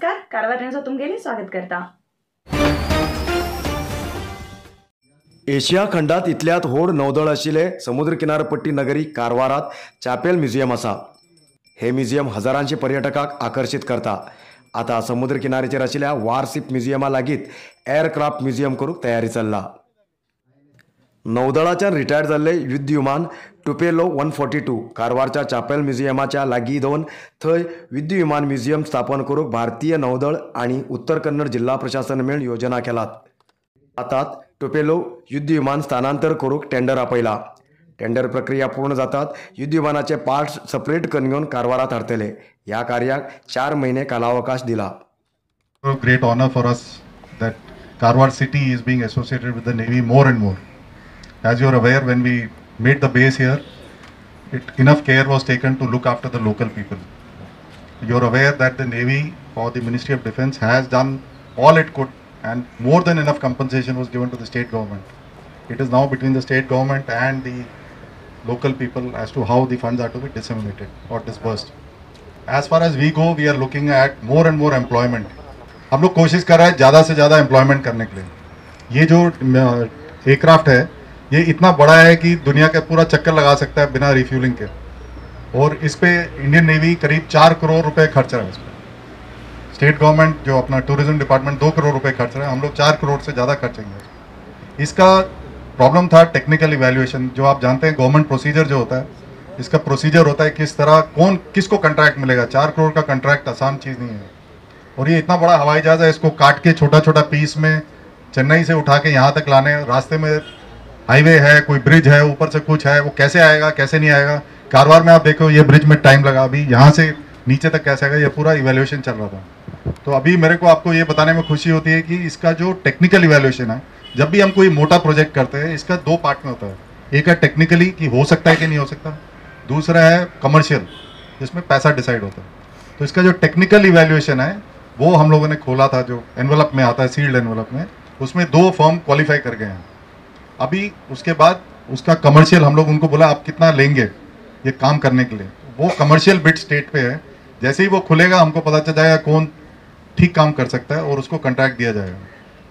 नमस्कार, कारवार न्यूजात तुमगेले स्वागत करता। एशिया खंडात इतल्यात होड नौदळ आशिल्ले समुद्र किनारपट्टी नगरी कारवारात चॅपेल म्युझियम आसा। हे म्युझियम हजारांचे पर्यटकांक आकर्शीत करता। आता समुद्र किनारेचेर आशिल्ल्या वारशिप म्युझियमा लागीत एअरक्राफ्ट म्युझियम करूंक तयारी चल्ला। नौदळाच्यान रिटायर जाल्ले युद्ध विमान टुपेलो 142 कारवारच्या चॅपेल म्युझियमाच्या लागीं दवरून थंय युद्ध विमान म्युझियम स्थापन करूंक भारतीय नौदळ आनी उत्तर कन्नड जिल्हा प्रशासन मेळून योजना केलात। आतां टुपेलो युद्ध विमान स्थानांतर करूंक टेंडर आपयला। टेंडर प्रक्रिया पूर्ण जातात युद्ध विमानाचे पार्ट्स सेपरेट करून घेवन कारवारात हाडटले। ह्या कार्याक 4 महिने कालावकाश दिला। Great honour for us that Karwar city is being associated with the navy more and more. As you are aware, when we made the base here, enough care was taken to look after the local people. You are aware that the Navy or the Ministry of Defence has done all it could and more than enough compensation was given to the state government. It is now between the state government and the local people as to how the funds are to be disseminated or disbursed. As far as we go, we are looking at more and more employment. हम लोग कोशिश कर रहे हैं ज़्यादा से ज़्यादा employment करने K लिए। ये जो एयरक्राफ्ट है ये इतना बड़ा है कि दुनिया का पूरा चक्कर लगा सकता है बिना रिफ्यूलिंग के, और इस पर इंडियन नेवी करीब 4 करोड़ रुपए खर्च रहा है। इस पर स्टेट गवर्नमेंट जो अपना टूरिज्म डिपार्टमेंट 2 करोड़ रुपए खर्च रहा है, हम लोग 4 करोड़ से ज़्यादा खर्चेंगे। इसका प्रॉब्लम था टेक्निकल इवेल्यूएशन, जो आप जानते हैं गवर्नमेंट प्रोसीजर जो होता है, इसका प्रोसीजर होता है किस तरह कौन किसको कंट्रैक्ट मिलेगा। 4 करोड़ का कंट्रैक्ट आसान चीज़ नहीं है, और ये इतना बड़ा हवाई जहाज़ है, इसको काट के छोटा छोटा पीस में चेन्नई से उठा के यहाँ तक लाने, रास्ते में हाईवे है, कोई ब्रिज है, ऊपर से कुछ है, वो कैसे आएगा कैसे नहीं आएगा। कारवार में आप देखो ये ब्रिज में टाइम लगा, अभी यहाँ से नीचे तक कैसे आएगा, ये पूरा इवेल्यूएशन चल रहा था। तो अभी मेरे को आपको ये बताने में खुशी होती है कि इसका जो टेक्निकल इवेल्यूएशन है, जब भी हम कोई मोटा प्रोजेक्ट करते हैं इसका 2 पार्ट में होता है। एक है टेक्निकली कि हो सकता है कि नहीं हो सकता, दूसरा है कमर्शियल जिसमें पैसा डिसाइड होता है। तो इसका जो टेक्निकल इवेल्यूएशन है वो हम लोगों ने खोला था, जो एनवेलप में आता है, सील्ड एनवेलप में, उसमें 2 फर्म क्वालिफाई कर गए हैं। अभी उसके बाद उसका कमर्शियल हम लोग उनको बोला आप कितना लेंगे ये काम करने के लिए, वो कमर्शियल बिट स्टेट पे है। जैसे ही वो खुलेगा हमको पता चल जाएगा कौन ठीक काम कर सकता है और उसको कंट्रैक्ट दिया जाएगा।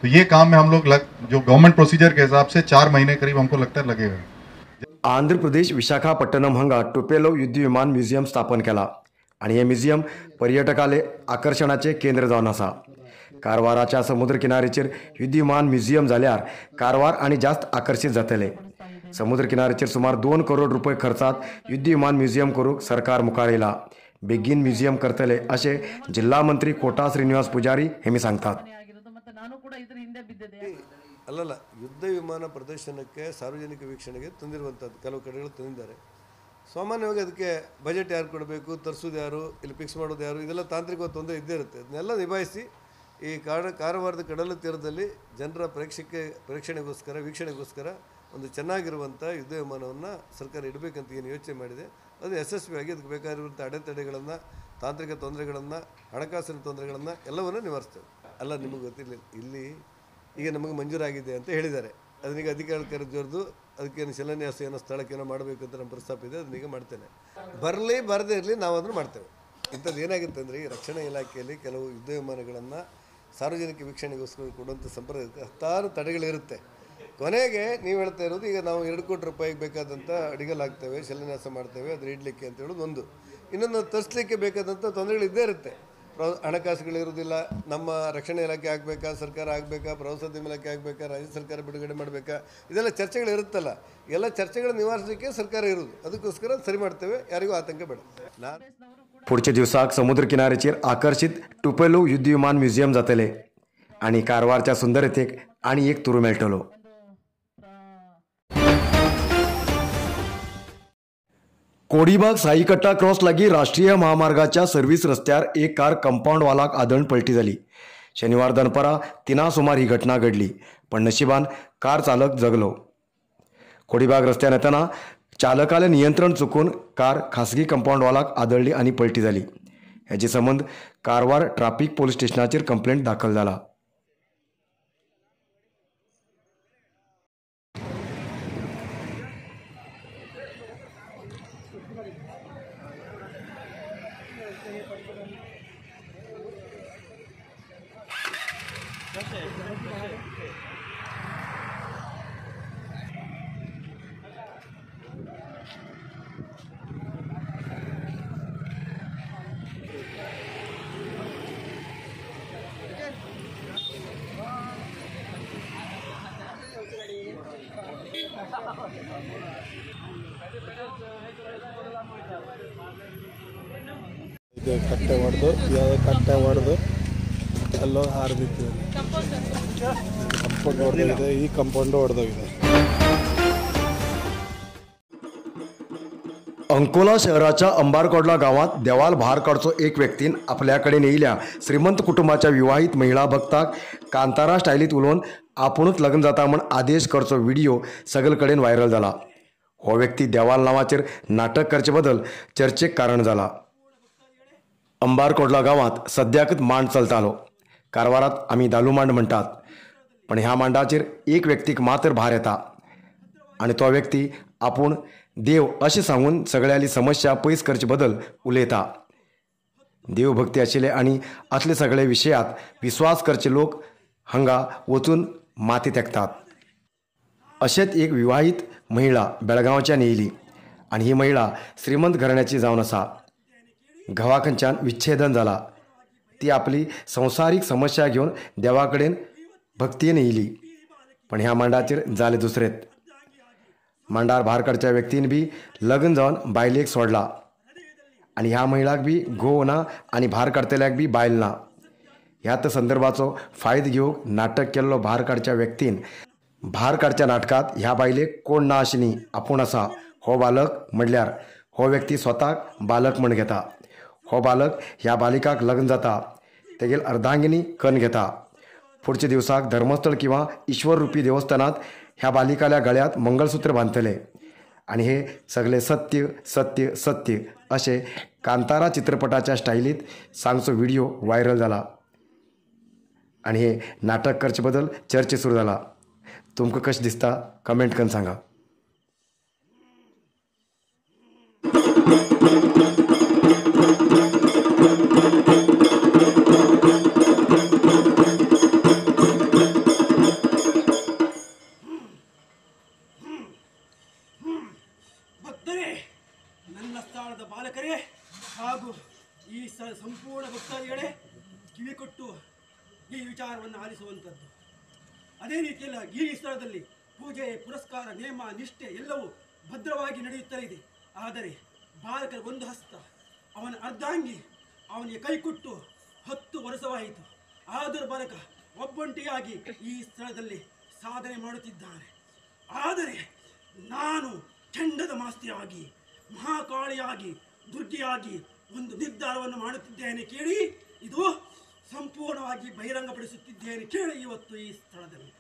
तो ये काम में हम लोग जो गवर्नमेंट प्रोसीजर के हिसाब से 4 महीने करीब हमको लगता है लगेगा। आंध्र प्रदेश विशाखापट्टनम हांगा टुपेलो युद्ध विमान म्युझियम स्थापन केला आनी हे म्युझियम पर्यटकाले आकर्षणाचे केंद्र जावन आसा। कारवाराच्या समुद्र किनारेचेर युद्ध विमान म्युझियम जाल्यार कारवार आनी जास्त आकर्शीत जातले। समुद्र किनारेचेर सुमार 2 करोड रुपये खर्चात युद्ध विमान म्युझियम करूंक सरकार मुखार येयला। बेगीन म्युझियम करतले अशें जिल्हा मंत्री कोटा श्रीनिवास पुजारी हेमी सांगतात। ಅಲ್ಲಲ್ಲ, ಯುದ್ಧ ವಿಮಾನ ಪ್ರದರ್ಶನಕ್ಕೆ ಸಾರ್ವಜನಿಕ ವೀಕ್ಷಣೆಗೆ ತಂದಿರುವಂಥದ್ದು ಕೆಲವು ಕಡೆಗಳು ತಂದಿದ್ದಾರೆ. ಸಾಮಾನ್ಯವಾಗಿ ಅದಕ್ಕೆ ಬಜೆಟ್ ಯಾರು ಕೊಡಬೇಕು, ತರಿಸೋದು ಯಾರು, ಇಲ್ಲಿ ಫಿಕ್ಸ್ ಮಾಡೋದು ಯಾರು, ಇದೆಲ್ಲ ತಾಂತ್ರಿಕ ತೊಂದರೆ ಇದ್ದೇ ಇರುತ್ತೆ. ಅದನ್ನೆಲ್ಲ ನಿಭಾಯಿಸಿ ಈ ಕಾರವಾರದ ಕಡಲ ತೀರದಲ್ಲಿ ಜನರ ಪ್ರೇಕ್ಷಣೆಗೋಸ್ಕರ ವೀಕ್ಷಣೆಗೋಸ್ಕರ ಒಂದು ಚೆನ್ನಾಗಿರುವಂಥ ಯುದ್ಧ ವಿಮಾನವನ್ನು ಸರ್ಕಾರ ಇಡಬೇಕಂತ ಏನು ಯೋಚನೆ ಮಾಡಿದೆ, ಅದು ಯಶಸ್ವಿಯಾಗಿ ಅದಕ್ಕೆ ಬೇಕಾಗಿರುವಂಥ ಅಡೆತಡೆಗಳನ್ನು, ತಾಂತ್ರಿಕ ತೊಂದರೆಗಳನ್ನು, ಹಣಕಾಸಿನ ತೊಂದರೆಗಳನ್ನು ಎಲ್ಲವನ್ನೂ ನಿವಾರಿಸ್ತೇವೆ. ಅಲ್ಲ, ನಿಮಗೆ ಗೊತ್ತಿರಲಿಲ್ಲ, ಇಲ್ಲಿ ಈಗ ನಮಗೆ ಮಂಜೂರಾಗಿದೆ ಅಂತ ಹೇಳಿದ್ದಾರೆ. ಅದನ್ನೀಗ ಅಧಿಕಾರಿ ಕರೆದವ್ರದ್ದು ಅದಕ್ಕೇನು ಶಿಲಾನ್ಯಾಸ ಏನೋ ಸ್ಥಳಕ್ಕೇನೋ ಮಾಡಬೇಕು ಅಂತ ನಮ್ಮ ಪ್ರಸ್ತಾಪ ಇದೆ, ಅದನ್ನೀಗ ಮಾಡ್ತೇನೆ. ಬರಲಿ ಬರದೇ ಇರಲಿ ನಾವು ಅದನ್ನು ಮಾಡ್ತೇವೆ. ಇಂಥದ್ದು ಏನಾಗುತ್ತೆ ಅಂದರೆ, ಈ ರಕ್ಷಣಾ ಇಲಾಖೆಯಲ್ಲಿ ಕೆಲವು ಯುದ್ಧ ವಿಮಾನಗಳನ್ನು ಸಾರ್ವಜನಿಕ ವೀಕ್ಷಣೆಗೋಸ್ಕರ ಕೊಡುವಂಥ ಸಂಪ್ರದಾಯ ಹತ್ತಾರು ತಡೆಗಳಿರುತ್ತೆ. ಕೊನೆಗೆ ನೀವು ಹೇಳ್ತಾ ಇರೋದು ಈಗ ನಾವು 2 ಕೋಟಿ ರೂಪಾಯಿಗೆ ಬೇಕಾದಂಥ ಅಡಿಗಲ್ ಹಾಕ್ತೇವೆ, ಶಿಲಾನ್ಯಾಸ ಮಾಡ್ತೇವೆ, ಅದು ಇಡಲಿಕ್ಕೆ ಅಂತ ಹೇಳೋದು ಒಂದು. ಇನ್ನೊಂದು ತರಿಸಲಿಕ್ಕೆ ಬೇಕಾದಂಥ ತೊಂದರೆಗಳು ಇದ್ದೇ ಇರುತ್ತೆ. ಹಣಕಾಸುಗಳಿರೋದಿಲ್ಲ. ನಮ್ಮ ರಕ್ಷಣೆ ಇಲಾಖೆ ಆಗಬೇಕಾ, ಸರ್ಕಾರ ಆಗಬೇಕಾ, ಪ್ರವಾಸೋದ್ಯಮ ಇಲಾಖೆ ಆಗಬೇಕಾ, ರಾಜ್ಯ ಸರ್ಕಾರ ಬಿಡುಗಡೆ ಮಾಡಬೇಕಾ, ಇದೆಲ್ಲ ಚರ್ಚೆಗಳಿರುತ್ತಲ್ಲ. ಎಲ್ಲ ಚರ್ಚೆಗಳು ನಿವಾರಿಸಲಿಕ್ಕೆ ಸರ್ಕಾರ ಇರೋದು, ಅದಕ್ಕೋಸ್ಕರ ಸರಿ ಮಾಡ್ತೇವೆ, ಯಾರಿಗೂ ಆತಂಕ ಬೇಡ. ನಾನು पुढच्या दिवसाक समुद्र किनारेचेर आकर्शीत टुपेलो युद्ध विमान म्युझियम जातले आनी कारवारच्या सुंदरतेक आनी एक तुरू मेळटलो। कोडीबाग साईकट्टा क्रॉस लागी राष्ट्रीय महामार्गाच्या सर्व्हिस रस्त्यार एक कार कंपाऊंड वालाक आदळून पलटी जाली। शनिवार दनपारा 3 सुमार ही घटना घडली, पण नशिबान कार चालक जगलो। कोडीबाग रस्त्यान येतना चालकाले नियंत्रण चुकून कार खासगी कंपाऊंड वालाक आदळली आनी पलटी जाली। हेजे संबंद कारवार ट्राफिक पोलीस स्टेशनाचेर कंप्लेंट दाखल जाला। ಕಟ್ಟೆ ಹೊಡೆದು ಕಟ್ಟೆ ಹೊಡೆದು ಅಲ್ಲೋಗಿ ಹಾರು ಬಿದ್ದಿದೆ. ಕಂಪೌಂಡ್ ಹೊಡೆದೋಗಿದೆ, ಈ ಕಂಪೌಂಡು ಹೊಡೆದೋಗಿದೆ. अंकोला शहराच्या अंबारकोडला गावात देवाल भार काडचो एक व्यक्तीन आपल्या कडेन येयल्या श्रीमंत कुटुंबाच्या विवाहित महिला भक्ताक कांतारा स्टायलीत उलोवन आपुणूच लग्न जाता म्हण आदेश करचो व्हिडिओ सगळे कडेन व्हायरल जाला. हो व्यक्ती देवाल नांवाचेर नाटक करचे बदल चर्चेक कारण जाला. अंबारकोडला गांवांत सद्याकच मांड चलतालो. कारवारात आमी दालू मांड म्हणटात, पण ह्या मांडाचेर एक व्यक्तीक मात्र भार येता आनी तो व्यक्ती आपूण देव अशें सांगून सगळ्यांली समस्या पयस करचे बदल उलयता. देवभक्ती आशिल्ले आनी असले सगळे विशयात विस्वास करचे लोक हांगा वचून माती तेकतात. अशेंच एक विवाहीत महिला बेळगांवच्यान येयली आनी ही महिला श्रीमंत घराण्याची जावन आसा. घोवा खंयच्यान विच्छेदन जाला. ती आपली संवसारीक समस्या घेवन देवा कडेन भक्तीन येयली, पण ह्या मांडाचेर जाले दुसरेत. मांडार भार काडच्या व्यक्तीन बी लग्न जावन बायलेक सोडला आनी ह्या महिलाक बी घोव ना आनी भार काडटल्याक बी बायल ना. ह्याच संदर्भाचो फायदो घेवंक नाटक केल्लो भार काडच्या व्यक्तीन भार काडच्या नाटकांत ह्या बायलेक कोण ना अशें न्ही, आपूण आसा. हो बालक म्हणल्यार हो व्यक्ती स्वताक बालक म्हण घेता. हो बालक ह्या बालिकाक लग्न जाता, तेगेल अर्धांगिनी कन्न घेता. फुडच्या दिवसाक धर्मस्थळ किंवा ईश्वर रुपी देवस्थानात ह्या बालिकाल्या गळ्यात मंगलसूत्र बांदतले आनी हे सगळे सत्य सत्य सत्य अशें कांतारा चित्रपटाच्या स्टायलीत सांगचो व्हिडिओ व्हायरल जाला आनी हे नाटक करचे बदल चर्चे सुरू जाला. तुमकां कशें दिसता कमेंट करून सांगा. ನನ್ನ ಸ್ಥಳದ ಬಾಲಕರೇ ಹಾಗೂ ಈ ಸಂಪೂರ್ಣ ಭಕ್ತಾದಿಗಳೇ ಕಿವಿ ಕೊಟ್ಟು ಈ ವಿಚಾರವನ್ನು ಆಲಿಸುವಂಥದ್ದು. ಅದೇ ರೀತಿಯಲ್ಲಿ ಈ ಸ್ಥಳದಲ್ಲಿ ಪೂಜೆ ಪುರಸ್ಕಾರ ನೇಮ ನಿಷ್ಠೆ ಎಲ್ಲವೂ ಭದ್ರವಾಗಿ ನಡೆಯುತ್ತಲೇ ಇದೆ. ಆದರೆ ಬಾಲಕರ ಒಂದು ಹಸ್ತ ಅವನ ಅರ್ಧಾಂಗಿ ಅವನಿಗೆ ಕೈಕೊಟ್ಟು 10 ವರ್ಷವಾಯಿತು. ಆದರೂ ಬಾಲಕ ಒಬ್ಬಂಟಿಯಾಗಿ ಈ ಸ್ಥಳದಲ್ಲಿ ಸಾಧನೆ ಮಾಡುತ್ತಿದ್ದಾನೆ. ಆದರೆ ನಾನು ಚಂಡದ ಮಾಸ್ತಿಯಾಗಿ ಮಹಾಕಾಳಿಯಾಗಿ ದುರ್ಗೆಯಾಗಿ ಒಂದು ನಿರ್ಧಾರವನ್ನು ಮಾಡುತ್ತಿದ್ದೇನೆ ಕೇಳಿ, ಇದು ಸಂಪೂರ್ಣವಾಗಿ ಬಹಿರಂಗಪಡಿಸುತ್ತಿದ್ದೇನೆ ಕೇಳಿ. ಇವತ್ತು ಈ ಸ್ಥಳದಲ್ಲಿ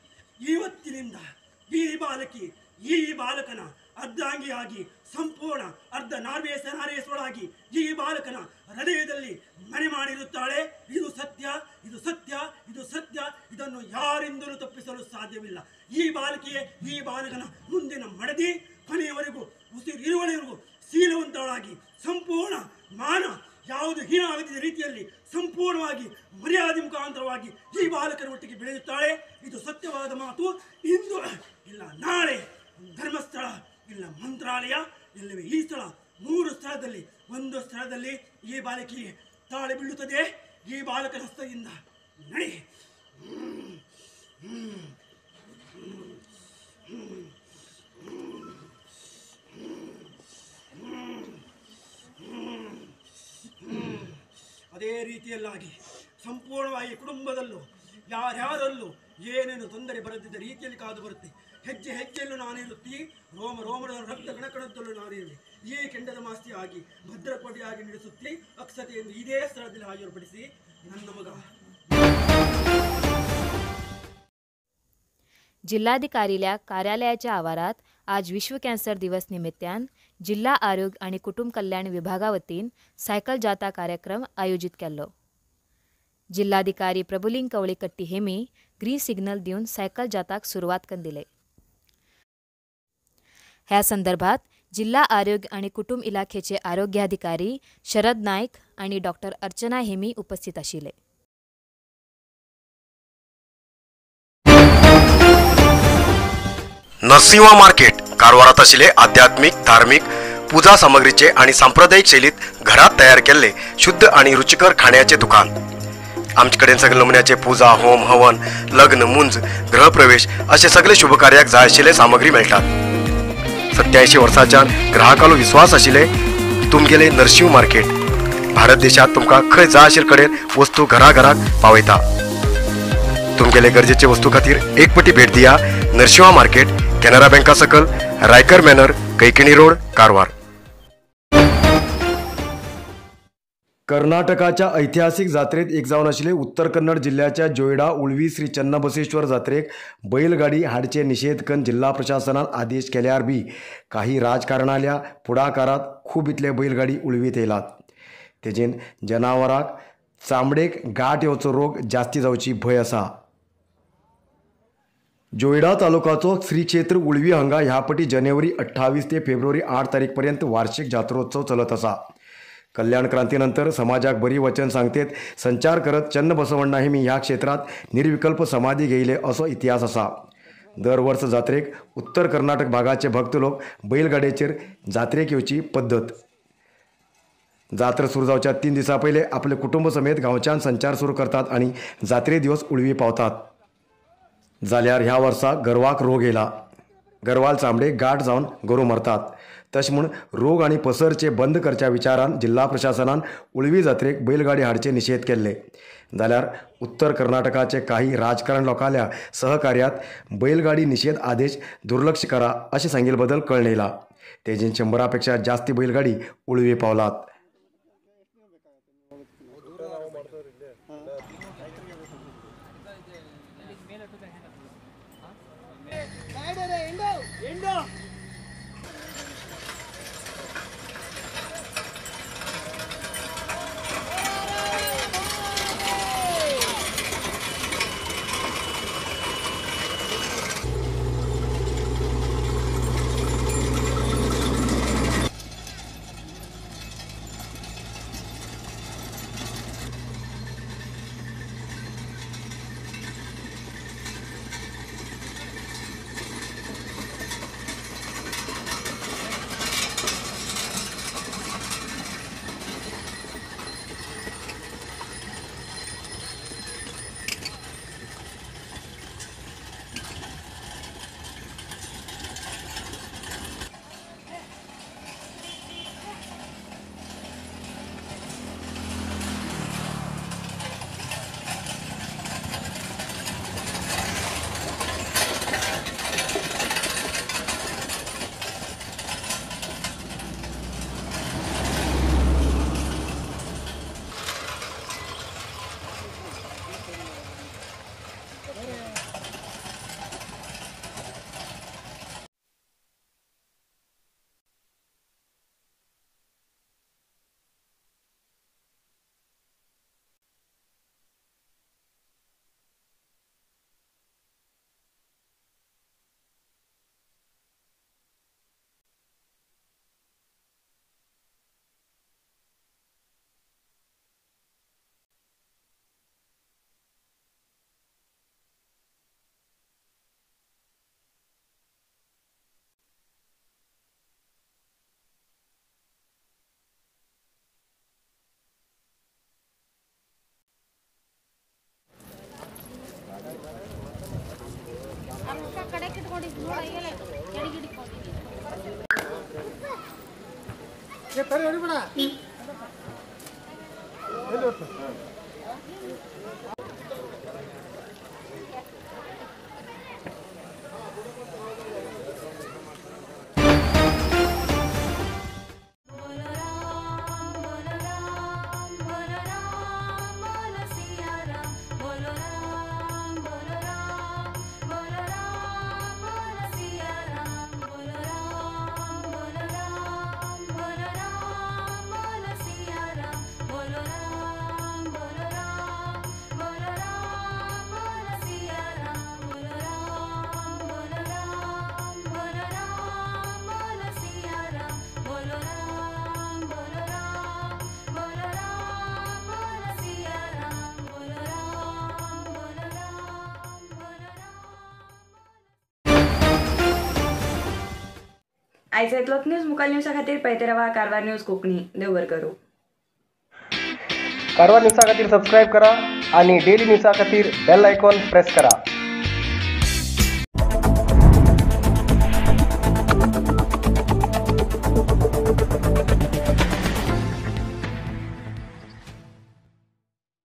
ಇವತ್ತಿನಿಂದ ಈ ಬಾಲಕಿ ಈ ಬಾಲಕನ ಅರ್ಧಾಂಗಿಯಾಗಿ ಸಂಪೂರ್ಣ ಅರ್ಧ ನಾರ್ವೇಸ ನಾರೇಶ್ವಳಾಗಿ ಈ ಬಾಲಕನ ಹೃದಯದಲ್ಲಿ ಮನೆ ಮಾಡಿರುತ್ತಾಳೆ. ಇದು ಸತ್ಯ, ಇದು ಸತ್ಯ, ಇದು ಸತ್ಯ. ಇದನ್ನು ಯಾರಿಂದಲೂ ತಪ್ಪಿಸಲು ಸಾಧ್ಯವಿಲ್ಲ. ಈ ಬಾಲಕಿಯೇ ಈ ಬಾಲಕನ ಮುಂದಿನ ಮಡದಿ. ಕೊನೆಯವರೆಗೂ ಉಸಿರಿರುವವರೆಗೂ ಶೀಲವಂತಳಾಗಿ ಸಂಪೂರ್ಣ ಮಾನ ಯಾವುದು ಹೀನ ಆಗದ ರೀತಿಯಲ್ಲಿ ಸಂಪೂರ್ಣವಾಗಿ ಮರ್ಯಾದೆ ಮುಖಾಂತರವಾಗಿ ಈ ಬಾಲಕನ ಒಟ್ಟಿಗೆ ಬೆಳೆಯುತ್ತಾಳೆ. ಇದು ಸತ್ಯವಾದ ಮಾತು. ಇಂದು ಇಲ್ಲ ನಾಳೆ ಧರ್ಮಸ್ಥಳ ಇಲ್ಲ ಮಂತ್ರಾಲಯ ಇಲ್ಲವೇ ಈ ಸ್ಥಳ, 3 ಸ್ಥಳದಲ್ಲಿ ಒಂದು ಸ್ಥಳದಲ್ಲಿ ಈ ಬಾಲಕಿ ತಾಳೆ ಬೀಳುತ್ತದೆ ಈ ಬಾಲಕನ ಹಸ್ತದಿಂದ. ನಡಿ. ಅದೇ ರೀತಿಯಲ್ಲಾಗಿ ಸಂಪೂರ್ಣವಾಗಿ ಕುಟುಂಬದಲ್ಲೂ ಯಾರ್ಯಾರಲ್ಲೂ ಏನೇನು ತೊಂದರೆ ಬರದಿದ್ದ ರೀತಿಯಲ್ಲಿ ಕಾದು ಬರುತ್ತೆ. ಹೆಜ್ಜೆ ಹೆಜ್ಜೆಯಲ್ಲೂ ನಾನಿರುತ್ತಿ, ರೋಮ ರೋಮದ ರಕ್ತ ಕಣಕಣದಲ್ಲೂ ನಾನಿರಲಿ. ಈ ಕೆಂಡದ ಮಾಸ್ತಿಯಾಗಿ ಭದ್ರಕೋಟೆಯಾಗಿ ನಡೆಸುತ್ತಿ ಅಕ್ಷತೆಯನ್ನು ಇದೇ ಸ್ಥಳದಲ್ಲಿ ಹಾಜರುಪಡಿಸಿ ನನ್ನ ಮಗ. जिल्हाधिकारील्या कार्यालयाच्या आवारात आज विश्व कॅन्सर दिवस निमित्तान जिल्हा आरोग्य आणि कुटुंब कल्याण विभागा वतीन सायकल जाता कार्यक्रम आयोजित केल्लो. जिल्हाधिकारी Prabhuling Kavalikatti Hemy green signal दिवन सायकल जाताक सुरवात करून दिले. ह्या संदर्भात जिल्हा आरोग्य आणि कुटुंब इलाखेचे आरोग्याधिकारी शरद नाईक आणि डॉक्टर अर्चना हेमी उपस्थित आशिल्ले. नरसिंहा मार्केट कारवारात आशिल्ले आध्यात्मिक धार्मिक पूजा सामग्रीचे आणि सांप्रदायिक शैलीत घरात तयार केल्ले शुद्ध आणि रुचिकर खाण्याचे दुकान. आमचे कडेन सगळे नमुन्याचे पूजा होम हवन लग्न मुंज गृहप्रवेश असे सगळे शुभकार्याक जाय आशिल्ले सामग्री मेळटात. 87 वर्सांच्यान ग्राहकालो विश्वास आशिल्ले तुमगेले नरशिंव मार्केट भारत देशात तुमकां खंय जाय आशिल्ले कडेन वस्तू घराघराक पावयता। तुमगेले गरजेचे वस्तू खातीर एक पटी भेट दिया नरशिंवा मार्केट, केनरा बँका सकल, रायकर मॅनर, कैकिणी रोड, कारवार। कर्नाटकाच्या ऐतिहासिक जात्रेत एक जावन आशिल्ले उत्तर कन्नड जिल्ह्याच्या जोयडा उळवी श्री चन्नबसवेश्वर जात्रेक बैलगाडी हाडचे निषेध करून जिल्हा प्रशासनान आदेश केल्यार बी काही राजकारणाल्या फुडाकारात खूब इतले बैलगाडी उळवीत येयलात। तेजेन जनावराक चामडेक गांठ येवचो रोग जास्ती जावची भंय आसा। जोयडा तालुकाचो श्री क्षेत्र उळवी हांगा ह्या पटी जानेवारी 28 ते फेब्रुवारी 8 तारीख पर्यंत वार्षिक जात्रोत्सव चलत आसा। कल्याण क्रांतीनंतर समाजाक बरी वचन सांगतेत संचार करत चन्नबसवण्णा हेमी ह्या क्षेत्रात निर्विकल्प समाधी घेयले असो इतिहास आसा। दर वर्स जात्रेक उत्तर कर्नाटक भागाचे भक्त लोक बैलगाडयेचेर जात्रेक येवची पद्दत। जात्रा सुरू जावच्या 3 दिसां पयले आपले कुटुंब समेत गांवच्यान संचार सुरू करतात आनी जात्रे दिवस उळवी पावतात। जाल्यार ह्या वर्सा गरवाक रोग येयला। गरवाल चामडे गांठ जावन गोरू मरतात। तशें म्हूण रोग आनी पसरचे बंद करच्या विचारान जिल्हा प्रशासनान उळवी जात्रेक बैलगाडी हाडचे निषेध केल्ले। जाल्यार उत्तर कर्नाटकाचे काही राजकारण लोकांल्या सहकार्यात बैलगाडी निषेध आदेश दुर्लक्ष करा अशें सांगिल्ले बदल कळ्ळें येयला। तेजेन 100 पेक्षा जास्ती बैलगाडी उळवी पावलात। आयज इतलोच न्यूज मुखार न्यूजा खातीर पळयत रावा कारवार न्यूज कोंकणी. देव बरें करूं. कारवार न्यूजा खातीर सबस्क्रायब करा आणि डेली न्यूजा खातीर बेल आयकॉन प्रेस करा.